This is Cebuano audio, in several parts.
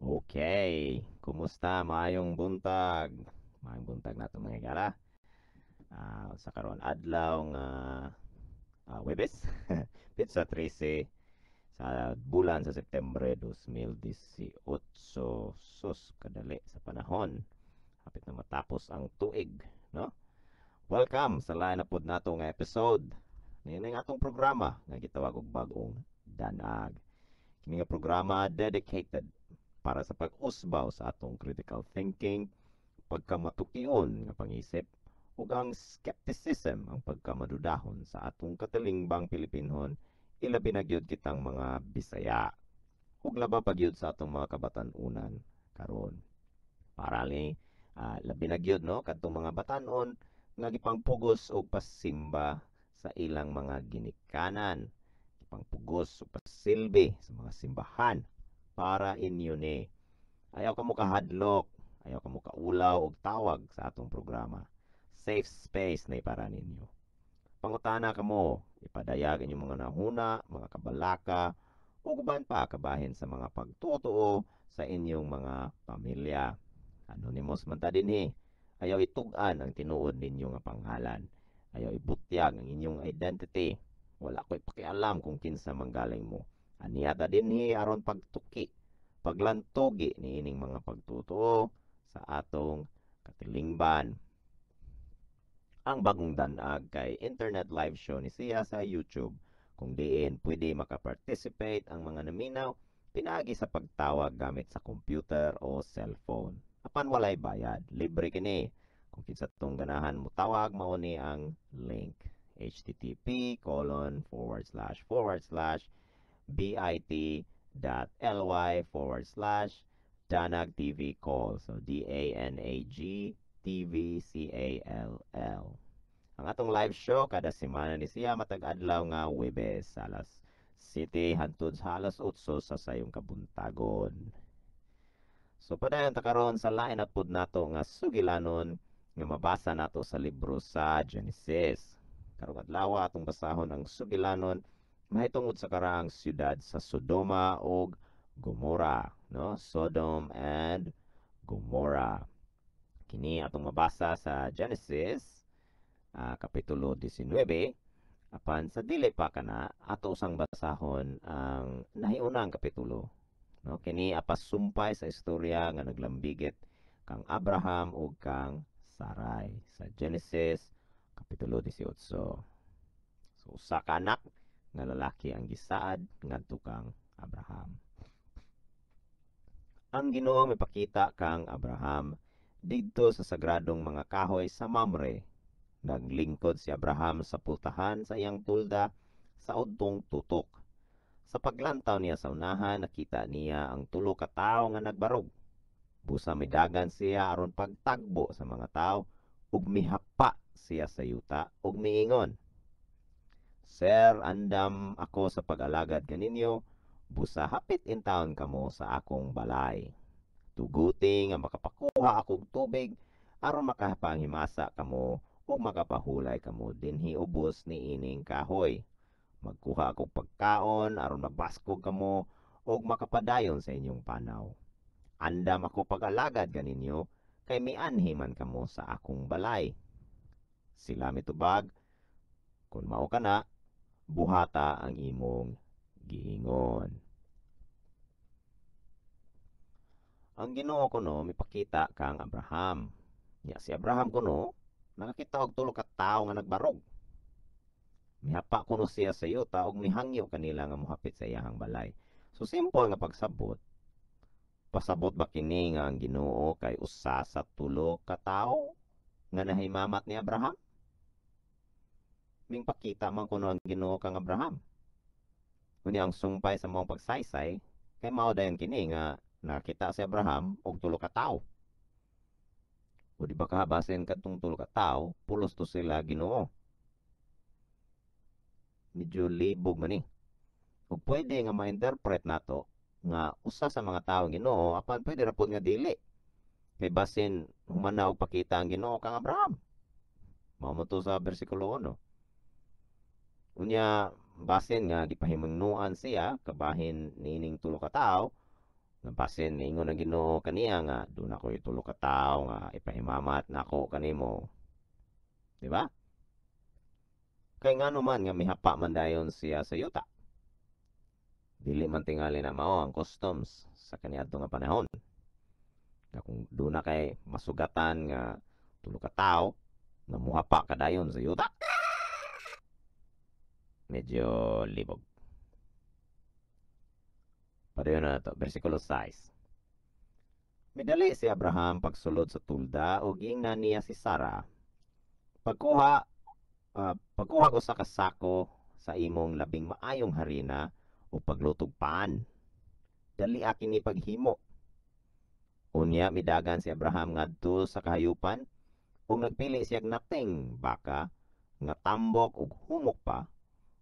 Okay, kumusta? Maayong buntag. Maayong buntag nato, mga higala. Sa karon adlaw nga Huwebes, petsa 13 sa bulan sa Septembre 2018. Sus, kadali sa panahon. Hapit na matapos ang tuig, no? Welcome sa lain na pod nato nga episode. Niini ang atong programa nga gitawag og Bag-ong Danag. Kini nga programa dedicated para sa pag-usbaw sa atong critical thinking, pagkamatukion nga pangisip, ug ang skepticism, ang pagkamadudahon sa atong katilingbang Pilipinhon, ilabi na gyud kitang mga Bisaya. Ug laba pa gyud sa atong mga kabatan-unan karon. Para ni labi na gyud, no, kadtong mga batan-on nga gipangpugos og pasimba sa ilang mga ginikanan, gipangpugos og pasilbi sa mga simbahan. Para inyo ni. Ayaw kamo kahadlok, ayaw kamo kaulaw og tawag sa atong programa. Safe space na para ninyo. Pangutana kamo, ipadayag inyong mga nahuna, mga kabalaka, ug uban pa kabahin sa mga pagtuo sa inyong mga pamilya. Anonymous man ta dinhi. Ayaw itug-an ang tinuod ninyo nga pangalan. Ayaw ibutyag ang inyong identity. Wala ko'y pakialam kung kinsa manggaling mo. Aniya ta dinhi aron pagtuki, paglantugi niining mga pagtutuo sa atong katilingban. Ang Bagong Danag kay internet live show ni siya sa YouTube kung diin pwede makaparticipate ang mga naminaw pinaagi sa pagtawag gamit sa computer o cellphone. Apan walay bayad, libre kini. Kung kinsa tong ganahan mo tawag, mao ni ang link: http://bit.ly/DanagTVCall. So DANAG TVCALL. Ang atong live show kada semana ni siya matag adlaw nga Huwebes, alas 7 hantod sa alas 8 sa sayong kabuntagon. So padayon ta karon sa lain at pud nato nga sugilanon nga mabasa nato sa libro sa Genesis. Karong adlaw atong basahon ang sugilanon mahitungod sa karaang siyudad sa Sodoma ug Gomora, no? Sodom and Gomorrah. Kini atong mabasa sa Genesis kapitulo 19. Apan sa dili pa kana, ato usang basahon ang nahiunang kapitulo, no? Kini apas sumpay sa istorya nga naglambigit kang Abraham ug kang Sarai sa Genesis kapitulo 18. So usa ka anak nga lalaki ang gisaad ngadto kang Abraham. Ang Ginoo mipakita kang Abraham didto sa sagradong mga kahoy sa Mamre. Naglingkod si Abraham sa pultahan sa iyang tulda sa udtong tutok. Sa paglantaw niya sa unahan, nakita niya ang tulo ka tawo nga nagbarog. Busa midagan siya aron pagtagbo sa mga tawo ug mihapa siya sa yuta ug miingon, "Sir, andam ako sa pag-alagad kaninyo, busa hapit intawon kamo sa akong balay. Tuguti nga makapakuha akong tubig aron makapanghimasa kamo ug makapahulay kamo dinhi ubos niining kahoy. Magkuha akong pagkaon aron mabaskog kamo ug makapadayon sa inyong panaw. Andam ako pag-alagad kaninyo kay mianhi man kamo sa akong balay." Sila mitubag, "Kung mao kana, buhata ang imong giingon." Ang Ginoo kuno mipakita kang Abraham. Nya si Abraham kuno nakakita og tulo ka tawo nga nagbarog. Mihapa kuno siya sa yuta ug mihangyo kanila nga mohapit sa iyahang balay. So simple nga pagsabot. Pasabot ba kini nga ang Ginoo kay usa sa tulo ka tawo nga nahimamat ni Abraham? Mingpakita man kuno ang Ginoo kang Abraham. Unya ang sumpay sa maong pagsaysay kay mao dayon kini nga nakita si Abraham og tulo ka tawo. O di ba kahabasin kadtong tulo ka tawo, pulos to sila Ginoo. Medyo libog man ni. Ug pwede nga ma-interpret nato nga usa sa mga tawo Ginoo, apan pwede ra pud nga dili. Kay basin humana og pakita ang Ginoo kang Abraham. Mao mo to sa bersikulo 1. Unya basin nga gipahimangnoan siya kabahin niining tulo ka tawo. Nga basin niingon ang Ginoo kaniya nga duna koy tulo ka tawo nga ipahimamat nako kanimo. Di ba? Kay ngano man nga mihapa man dayon siya sa yuta? Dili man tingali na mao ang customs sa kaniadto nga panahon. Nga kung duna kay masugatan nga tulo ka tawo nga muhapa ka dayon sa yuta. Medyo libog. Padayon na to, versikulo 6. Midali si Abraham pagsulod sa tulda ug giingnan niya si Sara. Pagkuha ko sa kasako sa imong labing maayong harina o paglutog pan. Dali kini paghimo. Unya midagan si Abraham ngadto sa kahayupan ug nagpili siya nating baka nga tambok ug humok pa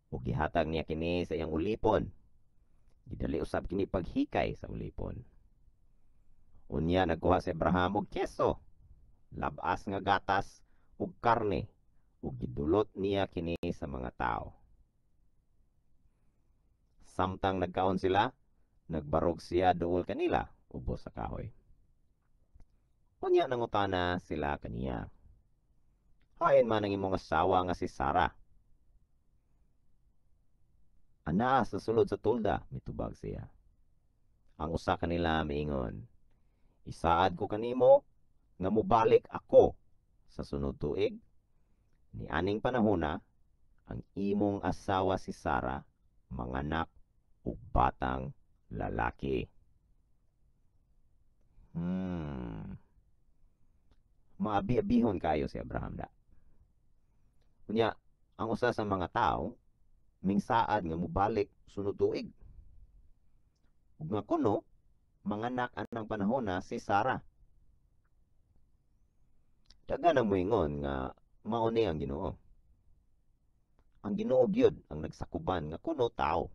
ug gihatag niya kini sa iyang ulipon. Gidali usab kini paghikay sa ulipon. Unya nagkuha si Abraham og keso, labas nga gatas ug karne ug gidulot niya kini sa mga tawo. Samtang nagkaon sila, nagbarog siya duol kanila ubos sa kahoy. Unya nangutana sila kaniya, "Hain man ang imong asawa nga si Sara?" "Anaa sa sulod sa tulda," mitubag siya. Ang usa kanila miingon, "Isaad ko kanimo nga mobalik ako sa sunod tuig. Nianing panahona, ang imong asawa si Sara manganak og batang lalaki." Maabi-abihon kayo si Abraham da. Unya, ang usa sa mga tawo mingsaad nga mobalik sunod tuig. Ug nga kuno manganak anang panahona si Sara. Daghan ang moingon nga mao ni ang Ginoo. Ang Ginoo gyud ang nagsakuban nga kuno tawo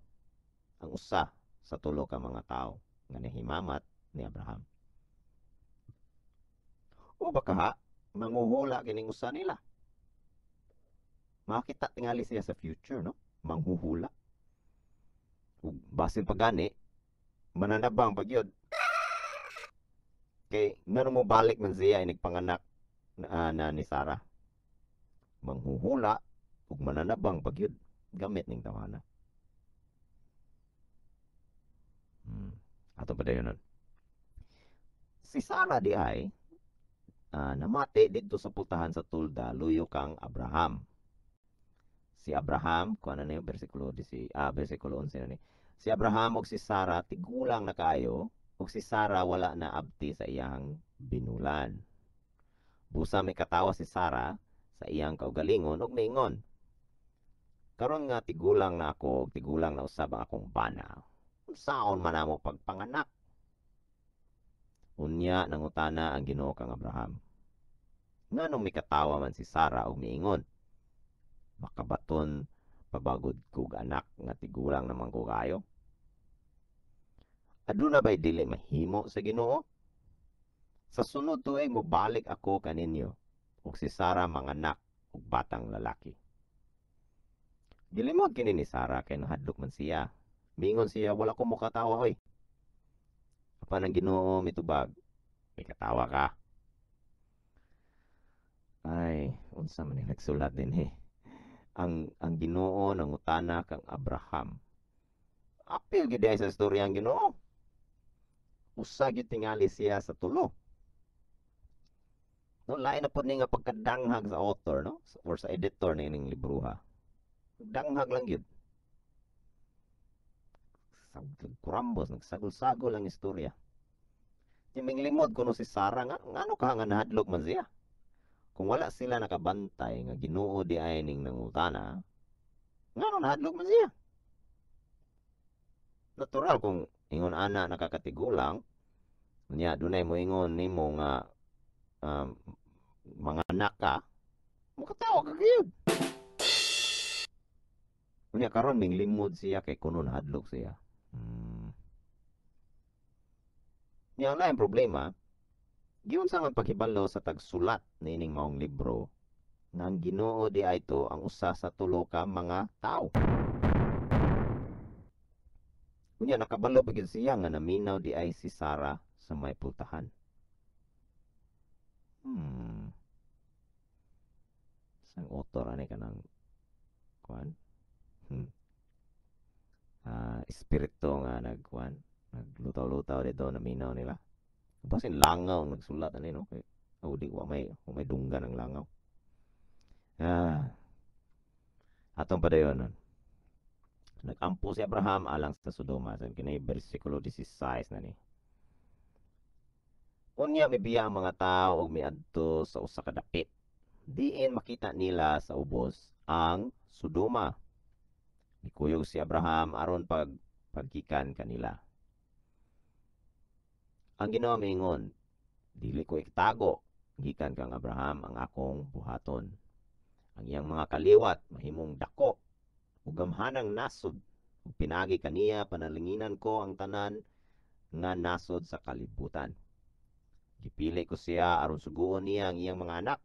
ang usa sa tulo ka mga tawo nga nahimamat ni Abraham. O baka ha, manguhula kining usa nila. Makita tingali siya sa future, no? Manghuhula. Ug basin pa gani, mananabang pa gyud. Kay ngano mo balik man siya inig panganak na ni Sara. Manghuhula ug mananabang pa gyud gamit ning tawhana. Ato pa dayon nun. Si Sara di ay namati didto sa pultahan sa tulda luyo kang Abraham. Si Abraham, kuan na niyo bersikulo disi, bersikulo 11 na ni. Si Abraham ug si Sara tigulang na kaayo ug si Sara wala na abti sa iyang binulan. Busa may katawa si Sara sa iyang kaugalingon ug miingon, "Karon nga tigulang na ako ug tigulang na usab ang akong bana, unsaon man namo pagpanganak?" Unya nangutana ang Ginoo kang Abraham, "Nganong mikatawa man si Sara ug miingon, makabaton pabagod kog anak nga tigulang naman ko kayo? Aduna ba'y dili mahimo sa Ginoo? Sa sunod tuig mobalik ako kaninyo ug si Sara manganak og batang lalaki." Gilimod kini ni Sara kay nahadlok man siya. Miingon siya, "Wala ko mokatawa oy." Apan ang Ginoo mitubag, "Mikatawa ka." Ay, unsa man ni nagsulat dinhi? Ang Ginoo nangutana kang Abraham. Apil gyud sa istorya ang Ginoo. Usa gyud tingali siya sa tulo. No, lain na pud ni nga pagkadanghag sa author, no, or sa editor nining libroha. Danghag lang gyud. Kurambos, nagsagol-sagol ang istorya. Minglimod kuno si Sara nga ngano ka nga nahadlok man siya. Kung wala sila nakabantay nga Ginoo di ay ning nangutana, ngano nahadlok man siya? Natural kung ingon ana nakakatigulang, unya dunay moingon nimo nga manganak ka, mukatawa ka gyud. Unya karon minglimod siya kay kuno nahadlok siya. Nya ang laing problema, giunsa man paghibalo sa tagsulat niining maong libro nga ang Ginoo di ay to ang usa sa tulo ka mga tawo. Unya nakabalo pa gyud siya nga naminaw di ay si Sarah sa may pultahan. Sang author ani kanang kuan? Espiritu nga nagkuan, naglutaw-lutaw dito, naminaw nila. Basin langaw nagsulat ani, no? Kay oh, di wa may dunggan ang langaw. Atong padayon. Nagampo si Abraham alang sa Sodoma. Sa kini bersikulo 16 na ni. Unya mibiya ang mga tao og miadto sa usa ka dapit. Diin makita nila sa ubos ang Sodoma. Nikuyog si Abraham aron paggikan kanila. Ang Ginoo miingon, "Dili ko itago gikan kang Abraham ang akong buhaton. Ang iyang mga kaliwat mahimong dako ug gamhanang nasod, ug pinaagi kaniya panalanginan ko ang tanan nga nasod sa kalibutan. Gipili ko siya aron suguon niya ang iyang mga anak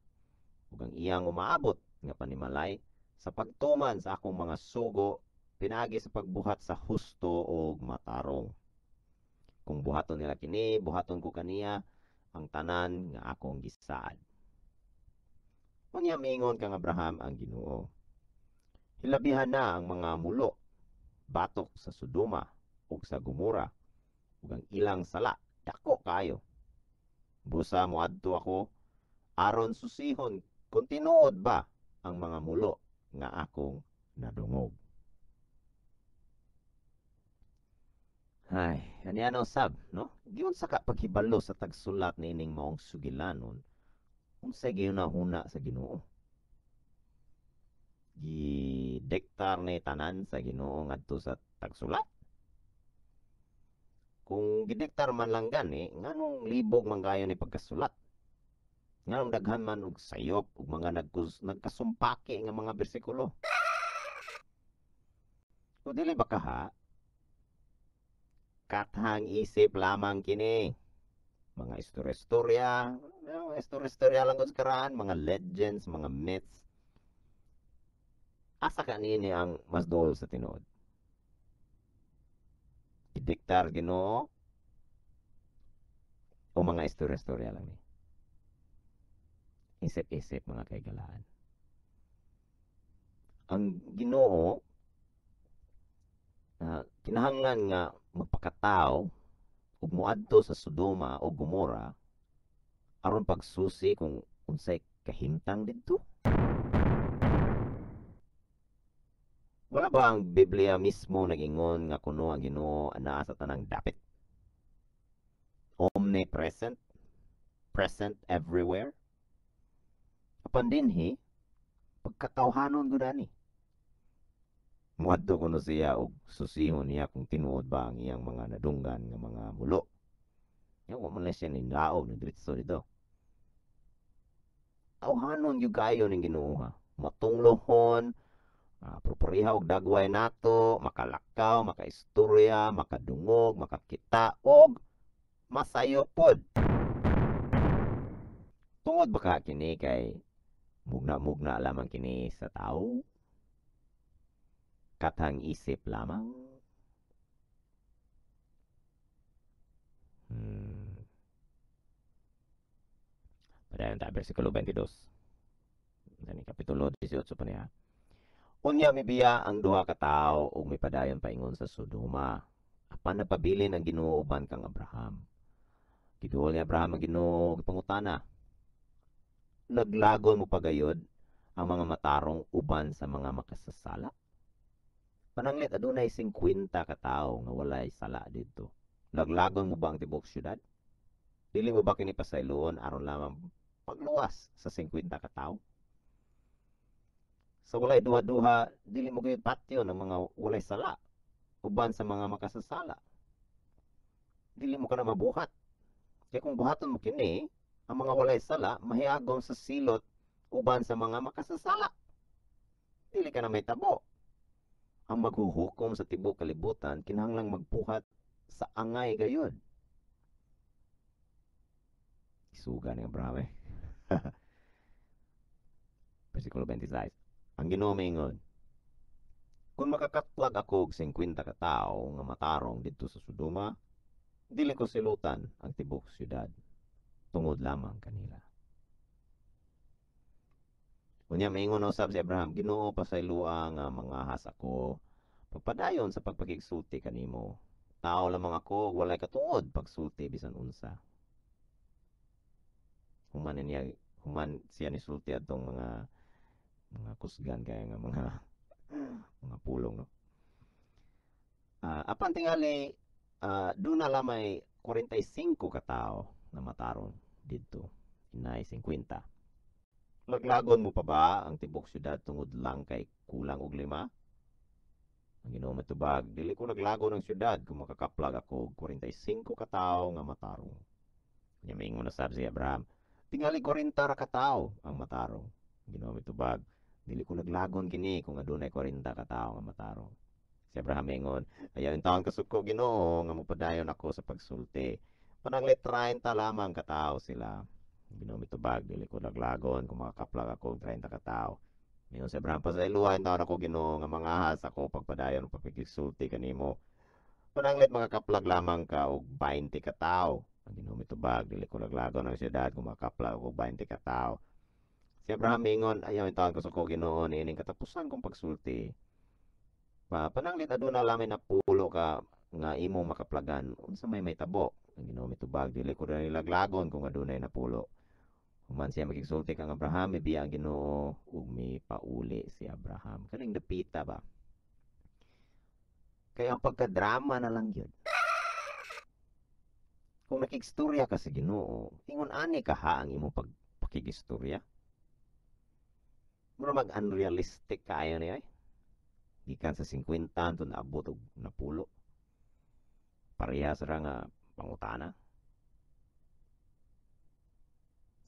ug ang iyang umaabot nga panimalay sa pagtuman sa akong mga sugo pinaagi sa pagbuhat sa husto ug matarong. Kung buhaton nila kini, buhaton ko kaniya ang tanan nga akong gisaad." Unya miingon kang Abraham ang Ginoo, "Hilabihan na ang mga mulo batok sa Sodoma ug sa Gomora, ug ang ilang sala dako kaayo. Busa moadto ako aron susihon kung tinuod ba ang mga mulo nga akong nadungog." Ay, ani ano sab, no? Giunsa ka paghibalo sa tagsulat niining maong sugilanon, unsay gihuna-huna sa Ginoo? Gidektar ni tanan sa Ginoo ngadto sa tagsulat? Kung gidektar man lang gani, nganong libog man kayo ni pagkasulat? Nganong daghan man og sayop ug mga nagkasumpaki nga mga bersikulo? O dili ba kaha? Kathang isip lamang kini. Mga istorya-istorya, mga istorya-istorya lang sa karaan, mga legends, mga myths. Asa ka niini ang mas duol sa tinuod? Gidiktar Ginoo o mga istorya-istorya lang ni? Isip-isip, mga kaigalaan. Ang Ginoo kinahanglan nga magpakatao ug moadto sa Sodoma o Gomora aron pagsusi kung unsay kahimtang didto. Wala ba ang Biblia mismo nag-ingon nga kuno ang Ginoo anaa sa tanang dapit? Omnipresent, present everywhere. Apan dinhi pagkatawhanon gud ani. Muadto kuno siya og susihon niya kung tinuod ba ang iyang mga nadunggan nga mga mulo. Ya, wa man lang siya ninlaog ni diretso dito. Tawhanon gyud kayo ning Ginoo ha. Matunglohon, proporiha og dagway nato, makalakaw, makaistorya, makadungog, makakita og masayo pod. Tungod ba ka kini kay mugna-mugna lamang kini sa tao? Katang isip lamang? Padayon ta, versikulo 22. Dani kapitulo 18 pa niya. Unya mibiya ang duha ka tawo ug mipadayon paingon sa Sodoma. Apan nagpabilin ang Ginoo uban kang Abraham. Giduol ni Abraham ang Ginoo ug pangutana, "Laglagon mo pagayod ang mga matarong uban sa mga makasasala? Pananglit adunay 50 ka tawo nga walay sala didto. Laglagon mo ba ang tibuok syudad? Dili mo ba kini pasayloon aron lamang pagluwas sa 50 ka tawo? Sa walay duha-duha, dili mo gayud patyon ang mga walay sala uban sa mga makasasala. Dili mo kana mabuhat. Kaya kung buhaton mo kini, ang mga walay sala mahiagom sa silot uban sa mga makasasala. Dili ka na may tabo. Ang maghuhukom sa tibuok kalibutan kinahanglang magbuhat sa angay gayud." Isuga ni Abraham. Versikulo 26. Ang Ginoo miingon, "Kung Kung makakaplag ako og 50 ka tawo nga matarong didto sa Sodoma, dili ko silutan ang tibuok syudad tungod lamang kanila. Unya maingon usab si Abraham, Ginoo, pasayloa nga mangahas ako pagpadayon sa pagpakigsulti kanimo. Tao lamang ako ug walay katungod pagsulti bisan unsa. Human niya, human siya nisulti atong mga kusgan kaya nga mga mga pulong, no. Apan tingali duna lamay 45 ka tawo nga matarong didto, inay 50. Laglagon mo pa ba ang tibuok syudad tungod lang kay kulang og 5? Ang Ginoo mitubag, dili ko laglagon ang syudad kung makakaplag ako og 45 ka tawo nga matarong. Nya miingon na sab si Abraham, tingali 40 ra ka tawo ang matarong. Ang Ginoo mitubag, dili ko laglagon kini kung adunay 40 ka tawo nga matarong. Si Abraham miingon, ayaw intawon kasuko, Ginoo, nga mopadayon ako sa pagsulti. Pananglit 30 lamang ka tawo sila. Ang Ginoo mitubag, dili ko laglagon kung makakaplag ako og 30 ka tawo. Miingon si Abraham, pasayloa intawon ako, Ginoo, nga mangahas ako pagpadayon pagpakigsulti kanimo. Pananglit makakaplag lamang ka og 20 ka tawo. Ang Ginoo mitubag, dili ko laglagon ang syudad kung makakaplag og 20 ka tawo. Si Abraham miingon, ayaw intawon kasuko, Ginoo, niining katapusan kong pagsulti. Pananglit aduna lamay napulo ka nga imong makaplagan, unsa may mahitabo? Ang Ginoo mitubag, dili ko dali laglagon kung adunay napulo. Human siya makigsulti kang Abraham, mibiya ang Ginoo ug mipauli si Abraham. Kaning dapita ba? Kaya ang pagkadrama na lang yun. Kung nakigstorya ka sa Ginoo, ingon ani ka ha ang imong pagpakigistorya? Mura mag unrealistic kaayo niya eh. Gikan sa 50 anto naabot og napulo. Parehas ra nga pangutana.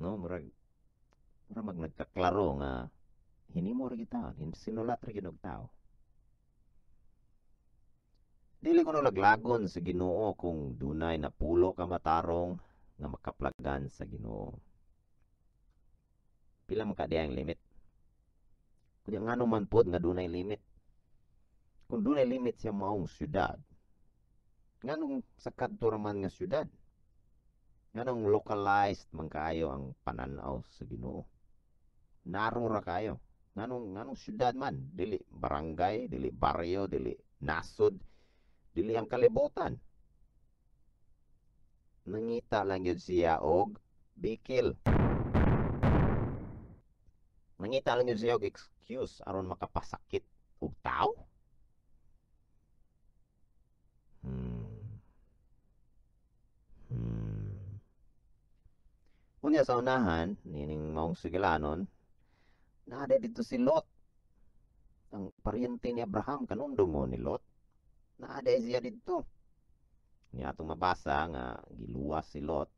No, murag mag nagkaklaro nga hinimo ra kita, sinulat ra gyud og tao. Dili ko laglagon sa Ginoo kung dunay napulo ka matarong nga makaplagan sa Ginoo. Pila man ka diay ang limit? Kunya ngano man pod nga dunay limit? Kung dunay limit sa maong syudad, nganong sa kadto ra man nga syudad? Nganong localized man kaayo ang pananaw sa Ginoo? Naro ra kaayo. Nganong syudad man? Dili barangay, dili baryo, dili nasod, dili ang kalibutan. Nangita lang yun siya og bikil. Nangita lang yun siya og excuse aron makapasakit og tao. Unya sa unahan, nining maong sugilanon, naa dito si Lot. Ang paryente ni Abraham, kanundo mo ni Lot. Naa siya dito. Niya atong mabasa nga giluwas si Lot.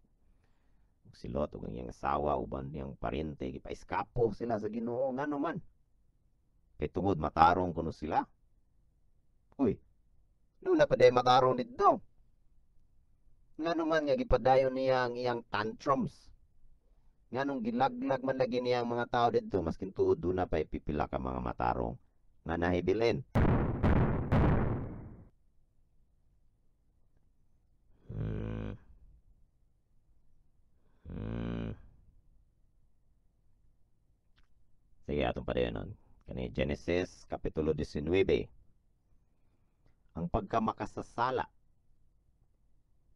Ug si Lot ug ang iyang asawa uban niyang paryente gipaiskapo sila sa Ginoo ngano man. Kay tungod matarong kuno sila. Uy, duna pa day matarong didto. Ngano man nga gipadayon niya ang iyang tantrums. Nganong gilaglag man lagi niya ang mga tao didto, maskin tuod duna pa pipila ka mga matarong nga nahibilin. Sige, atong padayon nun. Kani Genesis Kapitulo 19. Ang pagkamakasasala.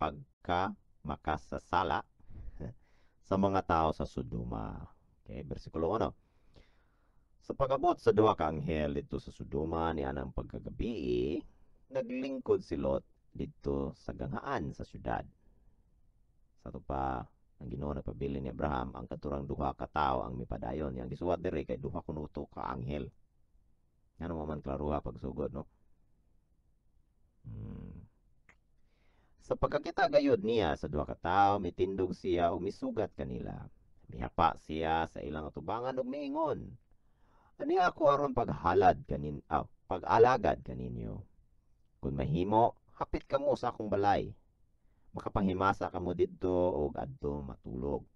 Pagkamakasasala sa mga tao sa Sodoma. Okay, versikulo 1. Sa pag-abot sa duha ka anghel didto sa Sodoma ni anang pagkagabi, naglingkod si Lot didto sa ganghaan sa syudad. Sa ato pa, ang Ginoo nagpabili ni Abraham ang katurang duha ka tawo ang mipadayon. Yang gisuwat diri kay duha kuno to ka anghel. Ngano man klaruha pagsugod, no? Sa pagkakita gayud niya sa duha ka tawo, mitindog siya ug misugat kanila. Mihapa siya sa ilang atubangan ug miingon, ani ako aron paghalad kanin, pag-alagad kaninyo. Kung mahimo, hapit kamo sa akong balay. Makapanghimasa kamo didto og adto matulog.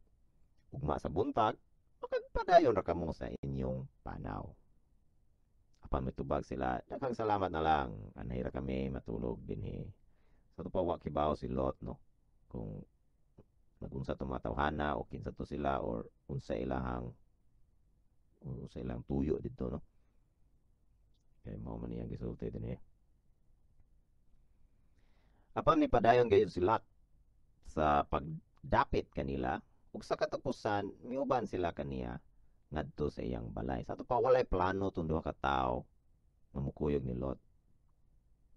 Ugma sa buntag, makagpadayon ra kamo sa inyong panaw. Apan mitubag sila, "Daghang salamat na lang, anhi ra kami matulog dinhi." Sa ato pa wa kibaw si Lot, no, kung nagunsa to mga tawhana o kinsa to sila or unsa ilang tuyo didto, no, kay mao man iyang gisulti dinhi. Apan mipadayon gayud si Lot sa pagdapit kanila ug sa katapusan miuban sila kaniya ngadto sa iyang balay. Sa ato pa walay plano tong duha ka tawo nga mokuyog ni Lot.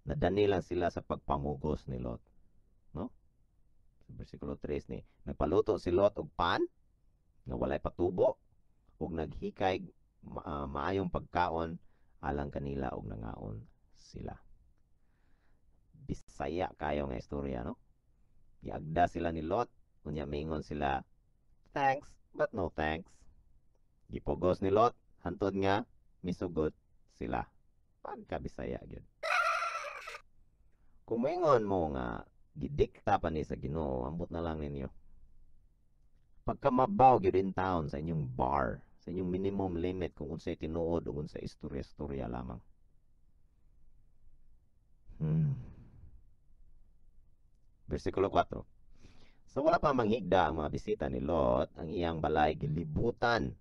Nadani lang sila sa pagpamugos ni Lot, no? Sa bersikulo 3 ni nagpaluto si Lot og pan nga walay patubo ug naghikay maayong pagkaon alang kanila ug nangaon sila. Bisaya kayo nga istorya, no? Giagda sila ni Lot, unya miingon sila, "Thanks but no thanks." Gipugos ni Lot hantod nga misugot sila. Pagkabisaya gyud. Kung moingon mo nga gidikta pa ni sa Ginoo, ambot na lang ninyo. Pagkamabaw gyud in town sa inyong bar, sa inyong minimum limit kung unsay tinuod o unsay istorya-istorya lamang. Bersikulo 4. Sa wala pa manghigda ang mga bisita ni Lot, ang iyang balay gilibutan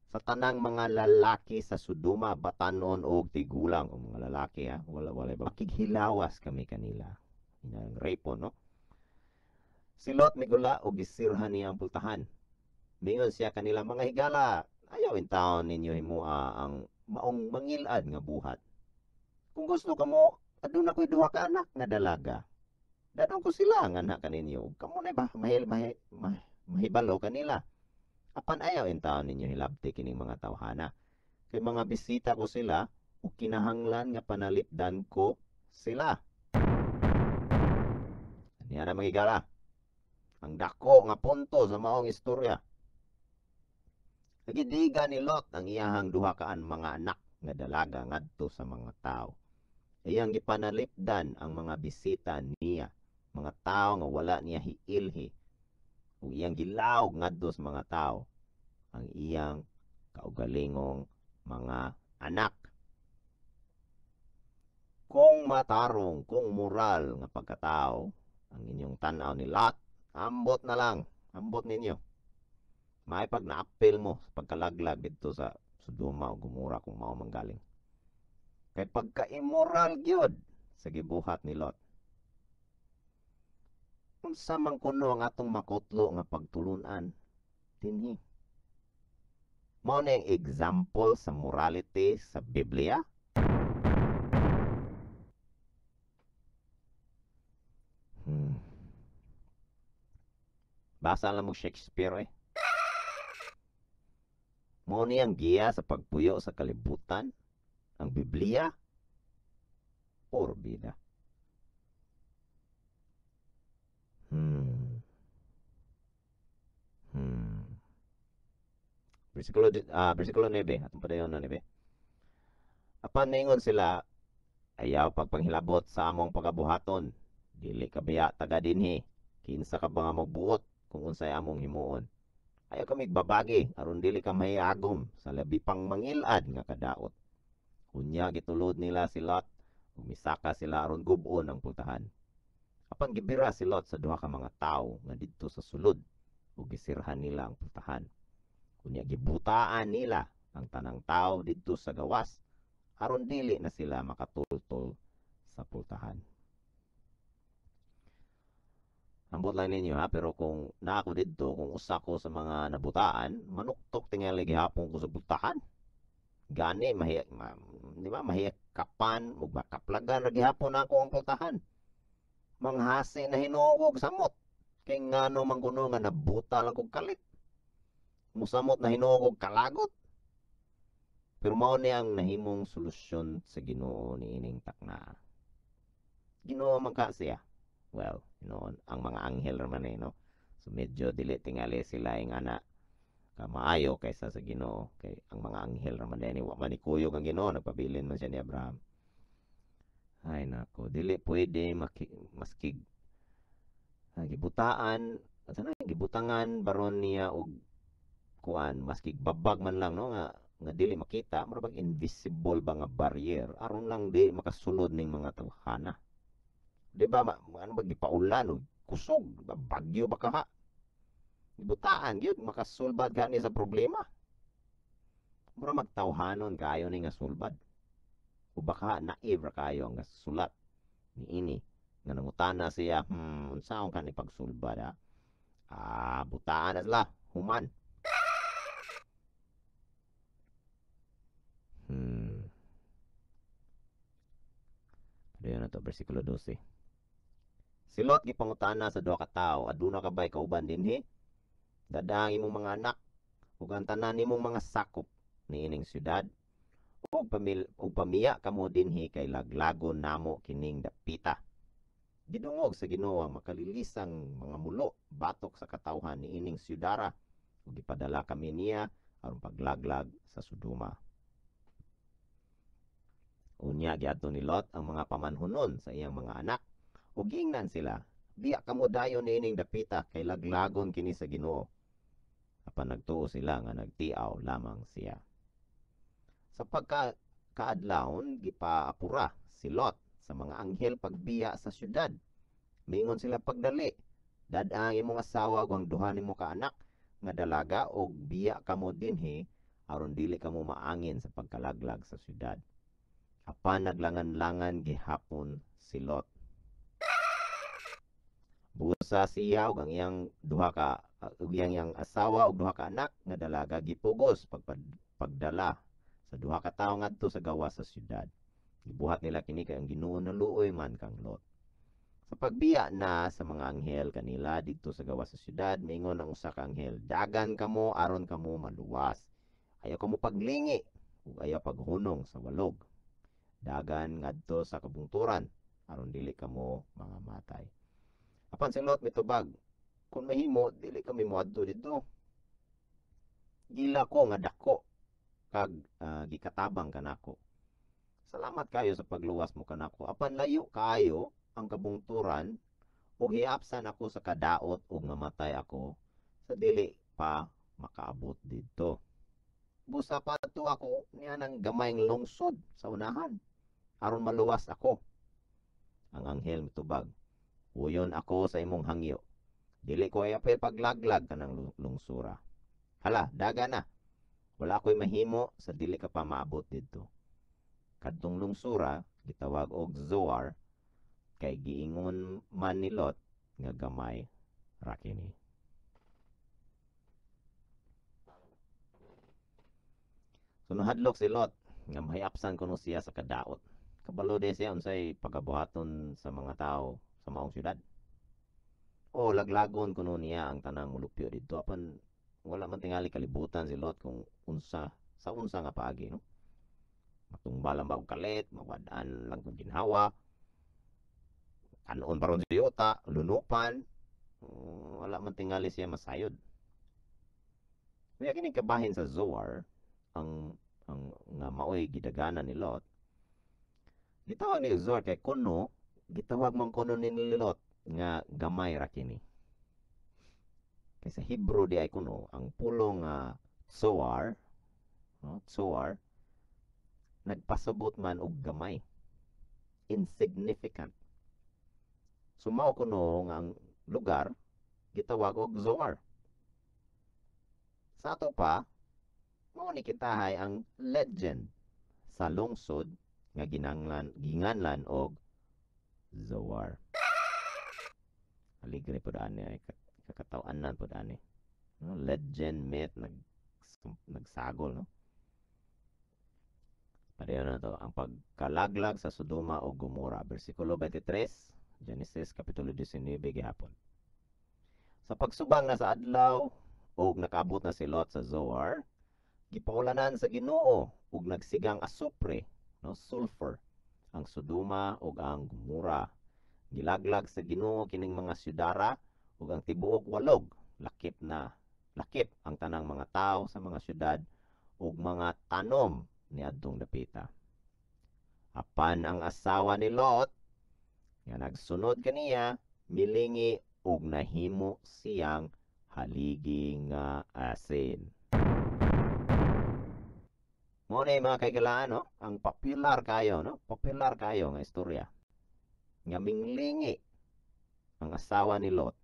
sa tanang mga lalaki sa Sodoma, batanon og tigulang. O mga lalaki ha, wala wala ba? Makighilawas kami kanila. Inang repo, no? Si Lot migula og gisirhan niya ang pultahan. Mingon siya kanila, "Mga higala, ayaw in taon ninyo himua ang maong mangilad nga buhat. Kung gusto kamo, aduna ko'y duha ka anak nga dalaga. Dadon ko sila nga anak kaninyo. Kamo na ba mahibalo kanila. Apan ayaw in taon ninyo hilabti kining mga tawhana. Kay mga bisita ko sila ug kinahanglan nga panalipdan ko sila." Niya na, mga higala, ang dako nga punto sa maong istorya. Nagidiga ni Lot ang iyahang duha kaan mga anak nga dalaga ngadto sa mga tao. Iyang gipanalipdan ang mga bisita niya, mga tao nga wala niya hiilhi, ug iyang gilawog ngadto sa mga tao ang iyang kaugalingong mga anak. Kung matarong, kung moral nga pagkatao ang inyong tan-aw ni Lot, ambot na lang, ambot ninyo. May pag naapil mo sa pagkalaglag didto sa Sodoma o Gomora kung mao man galing. Kay pagka-immoral gyud sa gibuhat ni Lot. Unsa man kuno ang atong makutlo nga pagtulunan dinhi? Mao na yung example sa morality sa Biblia? Basa lang mo Shakespeare. Mao ni ang giya sa pagpuyo sa kalibutan, ang Biblia, porbida. Versikulo 9, atong padayon na 9. Apan ningon sila, "Ayaw pagpanghilabot sa among pagabuhaton, dili ka biya taga dinhi, kinsa ka ba nga magbuot kung unsay among himuon? Ayaw kami babagi aron dili ka mahiagom sa labi pang mangilad nga kadaot." Unya gitulod nila si Lot ug misaka sila aron gub-on ang pultahan. Apan gibira si Lot sa duha ka mga tawo nga didto sa sulod ug gisirhan nila ang pultahan. Unya gibutaan nila ang tanang tawo didto sa gawas aron dili na sila makatultol sa pultahan. Ambot lang ninyo ha, pero kung naa ko didto, kung usa ko sa mga nabutaan, manuktok tingali gihapon ko sa pultahan. Gani di ba, mahiyakapan ug makaplagan ra gihapon ako ang pultahan. Manghasi na hinuon ko og samot. Kay ngano man kuno nga nabuta lang kog kalit. Musamot na hinuon kog kalagot. Pero mao ni ang nahimong solusyon sa Ginoo niining takna. Ginoo man ka siya. Well, ang mga anghel ra man no. So medyo dili tingali sila ing ana kamaayo kaysa sa Ginoo, kay ang mga anghel ra man ni wa man ni kuyog ang Ginoo, nagpabilin man siya ni Abraham. Ay nako, dili pwede maski gibutaan, asa na gibutangan baron niya og kuan, maski babag man lang, no, nga nga dili makita, mura bag invisible ba nga barrier aron lang di makasulod ning mga tawhana. Di ba ano ba gipaulan og kusog, ba, bagyo ba kaha? Gibutaan gyud makasulbad gani sa problema. Mura magtawhanon kaayo ni nga sulbad. O baka naive ra kaayo ang sulat niini nga nangutana siya, unsaon kani pagsulbad ha? Ah, butaan na sila, human. Padayon na to, versikulo 12. Si Lot gipangutana sa duha ka tawo, aduna ka bay kauban dinhi? Dada ang imong mga anak ug ang tanan nimong mga sakop niining syudad, ug pamiya kamo dinhi kay laglagon namo kining dapita. Gidungog sa Ginoo ang makalilisang mga mulo batok sa katawhan niining syudara ug gipadala kami niya aron paglaglag sa Sodoma. Unya giadto ni Lot ang mga pamanhunon sa iyang mga anak ug giingnan sila, biya kamo dayon niining dapita kay laglagon kini sa Ginoo. Apan nagtuo sila nga nagtiaw lamang siya. Sa pagkaadlawon gipaapura si Lot sa mga anghel pagbiya sa syudad. Miingon sila pagdali, dad-a ang imong asawa ug ang duha nimo ka anak nga dalaga ug biya kamo dinhi aron dili kamo maangin sa pagkalaglag sa syudad. Apan naglangan-langan gihapon si Lot. Busa siya ug ang iyang duha ka ug iyang asawa ug duha ka anak nga dalaga gipugos pagdala sa duha ka tawo ngadto sa gawas sa syudad. Gibuhat nila kini kay ang Ginoo naluoy man kang Lot. Sa pagbiya na sa mga anghel kanila didto sa gawas sa syudad, miingon ang usa ka anghel, dagan kamo aron kamo maluwas. Ayaw kamo paglingi ug ayaw paghunong sa walog. Dagan ngadto sa kabungturan aron dili kamo mga matay. Apan si Lot mitubag, kung mahimo dili kami moadto didto. Gila ko nga dako kag gikatabang kanako. Salamat kayo sa pagluwas mo kanako. Apan layo kaayo ang kabungturan ug hiapsan ako sa kadaot ug mamatay ako sa dili pa makaabot didto. Busa pa to ako niya ng gamayng lungsod sa unahan aron maluwas ako. Ang anghel mitubag, uyon ako sa imong hangyo. Dili ko ay apil paglaglag kanang lungsura. Hala, daga na. Wala ko'y mahimo sa dili ka pa maabot didto. Kadtong lungsura gitawag og Zoar kay giingon man ni Lot nga gamay ra kini. So nahadlok si Lot nga mahiapsan kuno siya sa kadaot. Kabalo di siya unsay pagabuhaton sa mga tawo sa maong syudad. O laglagon kuno niya ang tanang molupyo didto, apan wala man tingali kalibutan si Lot kung unsa sa unsa nga paagi, no? Matungba lang ba og kalit, mawad-an lang kung ginhawa, kanon pa ron si yuta, lunupan, wala man tingali siya masayod. Kaya kini kabahin sa Zoar, ang nga maoy gidaganan ni Lot. Gitawag ni Zoar kay kuno, gitawag man kuno ni Lot nga gamay ra kini. Kay sa Hebrew di ay kuno ang pulong nga Zoar, no, Zoar nagpasabot man og gamay, insignificant. So mao kuno nga ang lugar gitawag og Zoar. Sa ato pa, mao ni kitahay ang legend sa lungsod nga ginganlan og Zoar. Aligre pud ani ay kakatawanan pud ani. No, legend, myth, nagsagol, no? Pareho na to, ang pagkalaglag sa Sodoma o Gomora. Versikulo 23, Genesis Kapitulo 19 gihapon. Sa pagsubang na sa adlaw, og nakaabot na si Lot sa Zoar, gipaulanan sa Ginoo ug nagsigang asupre, no, sulfur, ang Sodoma ug ang Gomora. Gilaglag sa Ginoo kining mga syudara ug ang tibuok walog, lakip ang tanang mga tawo sa mga syudad ug mga tanom niadtong dapita. Apan ang asawa ni Lot nga nagsunod kaniya milingi ug nahimo siyang haligi nga asin. Mao ni, mga kahigalaan, no, ang popular kayo, no? Popular kayo nga istorya. Nga minglingi ang asawa ni Lot.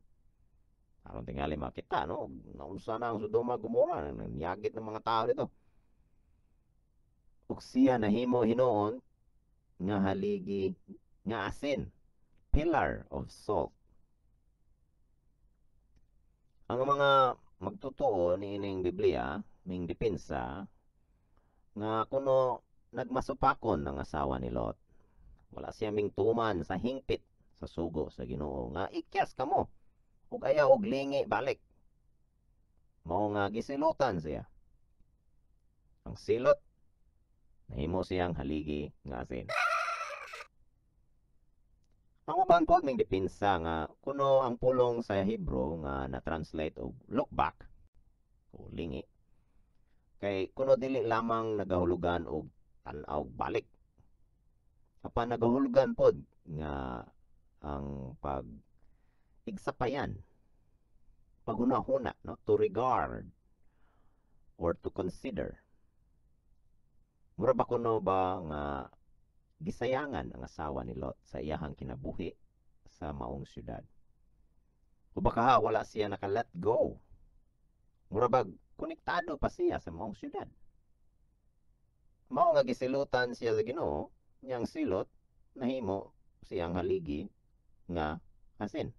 Aron tingali makita, no? Naunsa na ang Sodoma, Gomora, niyagit ng mga tao dito. Ug siya nahimo hinuon nga haligi nga asin, pillar of salt. Ang mga magtotoo niining Biblia ming depensa nga kuno nagmasupakon ang asawa ni Lot. Wala siya ming tuman sa hingpit sa sugo sa Ginoo nga ikyas kamo ug ayaw og lingi balik. Mao nga gisilutan siya. Ang silot, nahimo siyang haligi nga asin. Ang uban pod ming depensa nga kuno ang pulong sa Hebrew nga na-translate og "look back" o "lingi" kay kuno dili lamang nagahulugan og tan-aw balik, apan nagahulugan pod nga ang pag igsapayan, paghuna-huna, no, to regard or to consider. Mura ba kuno ba nga gisayangan ang asawa ni Lot sa iyahang kinabuhi sa maong syudad? O baka wala siya naka-let go? Mura bag konektado pa siya sa maong syudad. Mao nga gisilutan siya sa Ginoo, niyang silot nahimo siyang haligi nga asin.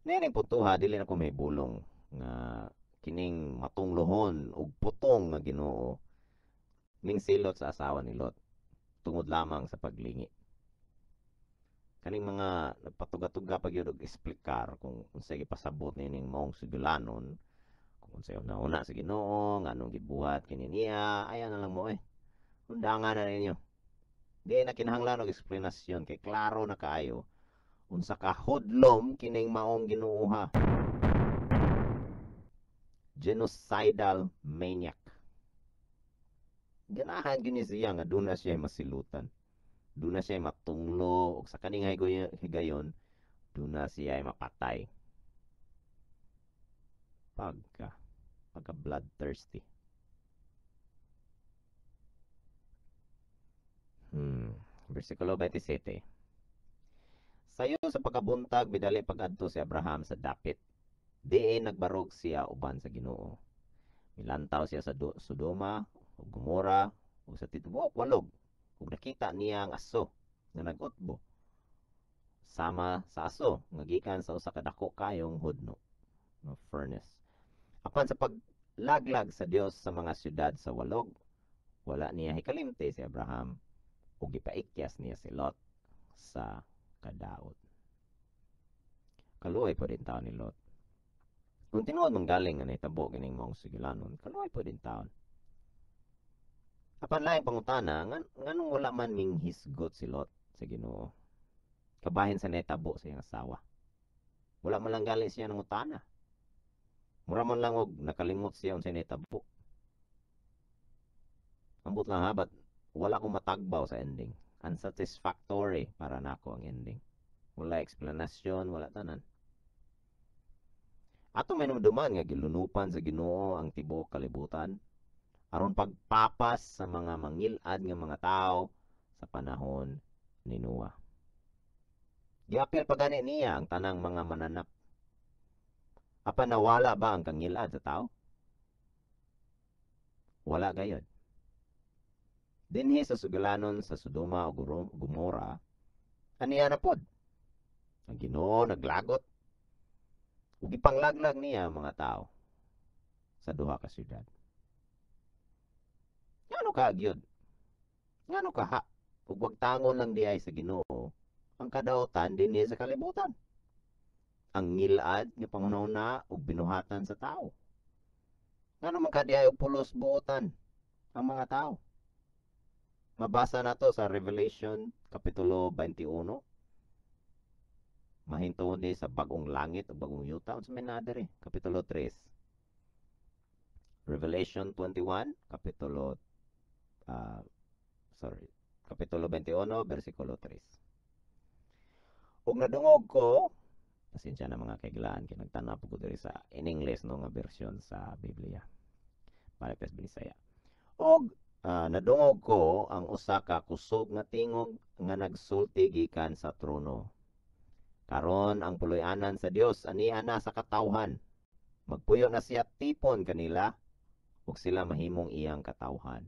Niining puntoha, dili na ko may bulong nga kining matunglohon og putong nga Ginoo ning silot sa asawa ni Lot tungod lamang sa paglingi. Kaning mga nagpatuga-tuga pa gyud og eksplikar kung unsay gipasabot niining maong sugulanon, kung unsay una-una sa Ginoo, nganong gibuhat kini niya, ayaw na lang mo eh. Undangan na ninyo. Di na kinahanglan og eksplanasyon kay klaro na kaayo unsa ka hudlom kining maong Ginoo ha. Genocidal maniac. Ganahan gyud siya nga duna siya masilutan. Duna siya matunglo ug sa kaning higayon duna siya mapatay. Pagka bloodthirsty. Versikulo 27. Sayo sa pagkabuntag, bidali pag-adto si Abraham sa dapit. Diin nagbarog siya uban sa Ginoo. Milantaw siya sa Sodoma ug Gomora ug sa tibuok walog, ug nakita niya ang aso nga nag-utbo sama sa aso nga gikan sa usa ka dako kayong hudno, no, furnace. Apan sa paglaglag sa Dios sa mga syudad sa walog, wala niya hikalimti si Abraham ug gipaikyas niya si Lot sa kadaot. Kaluoy po din taon ni Lot. Kung tinuod man galing nga nahitabo kining maong sugilanon, kaluoy po din taon. Apan laing pangutana, nganong wala man ming hisgot si Lot sa Ginoo kabahin sa nahitabo sa iyang asawa? Wala man lang galing siya nangutana. Mura man lang og nakalimot siya unsay nahitabo. Ambot lang ha, but wala ko matagbaw sa ending. Unsatisfactory para nako ang ending. Wala eksplanasyon, wala tanan. Ato may numduman nga gilunupan sa Ginoo ang tibuok kalibutan aron pagpapas sa mga mangilad nga mga tao sa panahon ni Noah. Giapil pa gani niya ang tanang mga mananap. Apan nawala ba ang kangilad sa tao? Wala gayod. Dinhi sa sugalanon sa Sodoma o Gomora, aniya na pod. Ang Ginoo naglagot ug gipanglaglag niya ang mga tao sa duha ka syudad. Ngano ka gyud? Ngano ka ha? Ug wagtangon lang diay sa Ginoo ang kadautan dinhi sa kalibutan. Ang ngilad nga panghunahuna ug binuhatan sa tao. Ngano man ka diay og pulos buotan ang mga tao? Mabasa nato sa Revelation kapitulo 21. Mahintungod ni sa bagong langit o bagong yuta unsa may naa diri? Kapitulo 3. Revelation 21, kapitulo 21, versikulo 3. Ug nadungog ko, pasensya na mga kaiglaan, kay nagtan-aw ko diri sa in English, no, nga version sa Biblia. Balik sa Binisaya. Og nadungog ko ang usa ka kusog nga tingog nga nagsulti gikan sa trono. Karon ang puloy-anan sa Dios ania na sa katawhan. Magpuyo na siya tipon kanila ug sila mahimong iyang katawhan.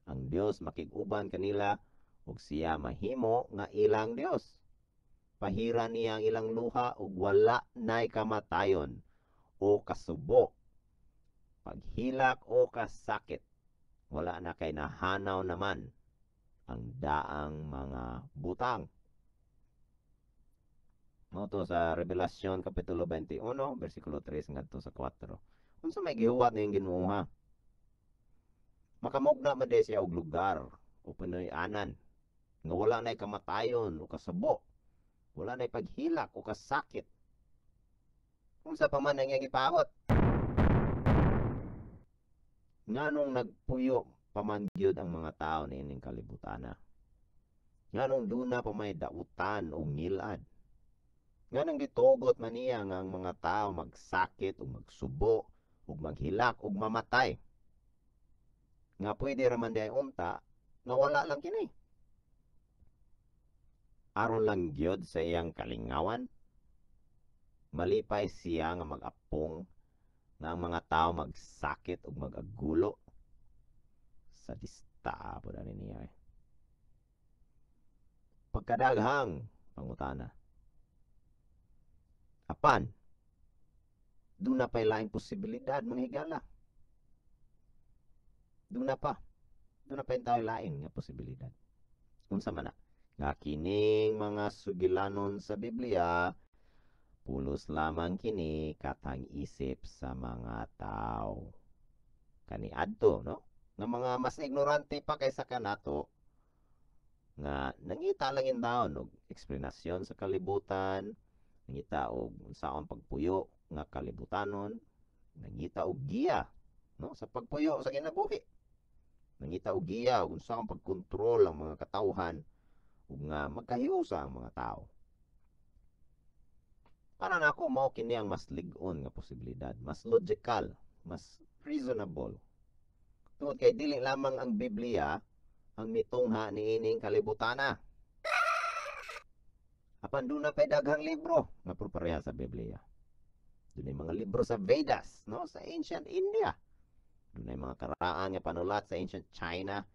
Ang Dios makig-uban kanila ug siya mahimo nga ilang Dios. Pahira niya ang ilang luha ug wala nay kamatayon o kasubo, paghilak o kasakit. Wala na kay nahanaw naman ang daang mga butang. Mao to sa Revelasyon kapitulo 21 bersikulo 3 ngadto sa 4. Unsa may gihuwat ning Ginoo ha? Makamugna man diay siya og lugar o puloy-anan nga wala nay kamatayon o kasubo, wala nay paghilak o kasakit. Unsa pa man ang iyang gipaot? Nganong nagpuyo pa man gyud ang mga tawo niining kalibutana? Nganong duna pa may dautan o ngilad? Nganong gitugot man niya nga ang mga tao magsakit o magsubo o maghilak o mamatay? Nga pwede raman diay unta nga wala lang kini. Aron lang gyud sa iyang kalingawan. Malipay siya nga mag-apong nga ang mga tao magsakit ug mag-agulo. Sa dista po dani niya. Pagkadaghang pangutana. Apan, duna pa'y laing posibilidad, mga higala. Duna pa. Duna pa'y tayo laing nga posibilidad. Unsa man na? Nga kining mga sugilanon sa Biblia, pulos lamang kini katang isip sa mga tao. Kaniadto, no? Nga mga mas ignorante pa kaysa kanato, nga nangita lang in taon og eksplanasyon sa kalibutan, nangita og unsaon pagpuyo nga kalibutanon, nangita og giya, no, sa pagpuyo sa kinabuhi. Nangita og giya og unsaon pagkontrol ang mga katawhan ug nga magkahiusa ang mga tao. Para nako mao kini ang mas lig-on nga posibilidad, mas logical, mas reasonable. Tungod kay dili lamang ang Biblia ang mitungha niining kalibutana. Apan duna pa'y daghang libro nga pareha sa Biblia. Dunay mga libro sa Vedas, no, sa ancient India. Dunay mga karaan nga panulat sa ancient China.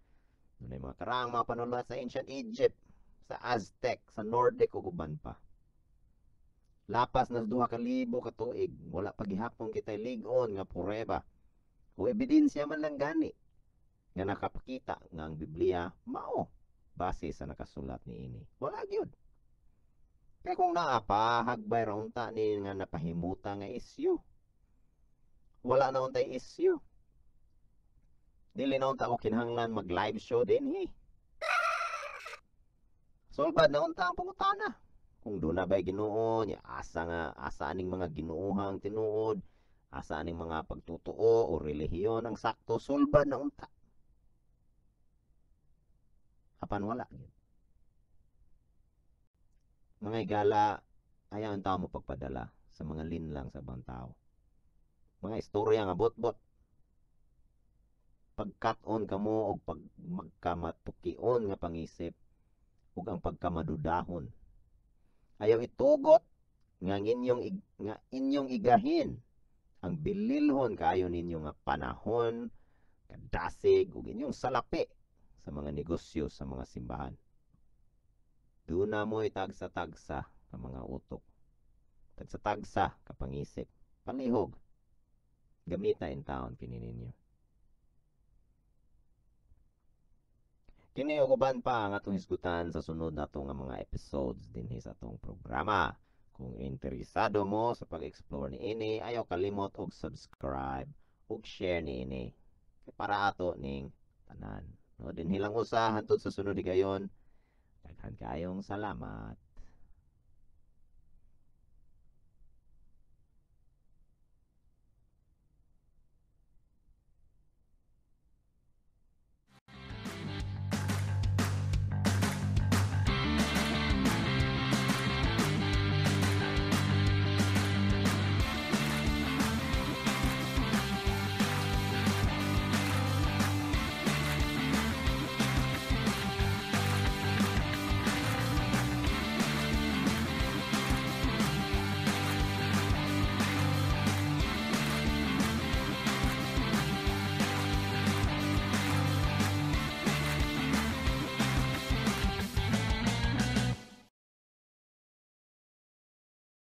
Dunay mga karaang mga panulat sa ancient Egypt, sa Aztec, sa Nordic ug uban pa. Lapas na 2,000 ka tuig, wala pa gihapon kitay lig-on nga prueba o ebidensya man lang gani nga nakapakita nga ang Biblia mao base sa nakasulat niini. Wala gyud. Kaya kung naa pa, hagbay ra unta ni nga napahimuta nga issue. Wala na untay issue. Dili na unta ko kinahanglan mag live show din eh. Sulbad na unta ang pangutana. Kung duna ba'y Ginoo, nya asa nga asa aning mga Ginoohang tinuod, asa aning mga pagtutuo o relihiyon ang sakto, sulbad na unta. Apan wala gyud. Mga higala, ayaw ang tao mo pagpadala sa mga linlang sa ibang tao. Mga istorya nga bot-bot. Pagkat-on kamo og pag magkamatukion nga pangisip ug ang pagkamadudahon. Ayaw itugot nga inyong igahin ang bililhon kaayo ninyo nga panahon, kadasig ug inyong salapi sa mga negosyo sa mga simbahan. Duna mo'y tagsa-tagsa ka mga utok. Tagsa-tagsa ka pangisip. Palihog. Gamita in taon kini ninyo. Kini ug uban pa ang atong hisgutan sa sunod nato nga mga episodes dinhi sa atong programa. Kung interesado mo sa pag-explore niini, ayaw kalimot og subscribe ug share niini para ato ning tanan. No, dinhi lang usa hantod sa sunod higayon. Daghan kaayong salamat.